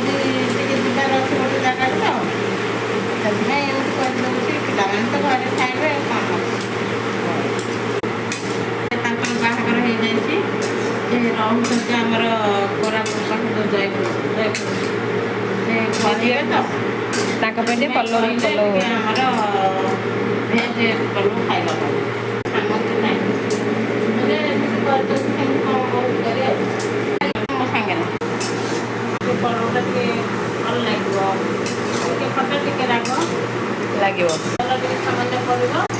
ଆଜି ଟିକେ ଯିବାର ଅଛି ଗୋଟେ ଜାଗାକୁ ତ, ସେଥିପାଇଁ ଏମିତି କରିଦେଉଛି। ପିଲାମାନେ ତ ଘରେ ଖାଇବେ, ଆଉ କ'ଣ ଅଛି? ତାଙ୍କର ବାହାଘର ହେଇଯାଇଛି। ସେ ରହୁଛନ୍ତି ଆମର କୋରାପୁଟ ପାଖରେ ଜୟପୁର, ଜୟପୁର। ସେ କରିବେ ତ। ତାଙ୍କ ପାଇଁ ଟିକେ ପଲଉ କହିଲେ ପଲଉ। ଟିକେ ଆମର ଭେଜ୍ ପଲଉ ଖାଇବା ପାଇଁ ସାମଗ୍ରୀ ନାହିଁ ହେଲେ ଏମିତି କରିଦେଉଛି, ସେମିତି କ'ଣ ବହୁତ କରି ଆଉ ମୋ ସାଙ୍ଗରେ ସେ ପଲଉଟା ଟିକେ ଭଲ ଲାଗିବ। ଟିକେ ଖଟା, ଟିକେ ରାଗ ଲାଗିବ। ତେଲ ଟିକେ ସାମାନ୍ୟ ପଡ଼ିବ।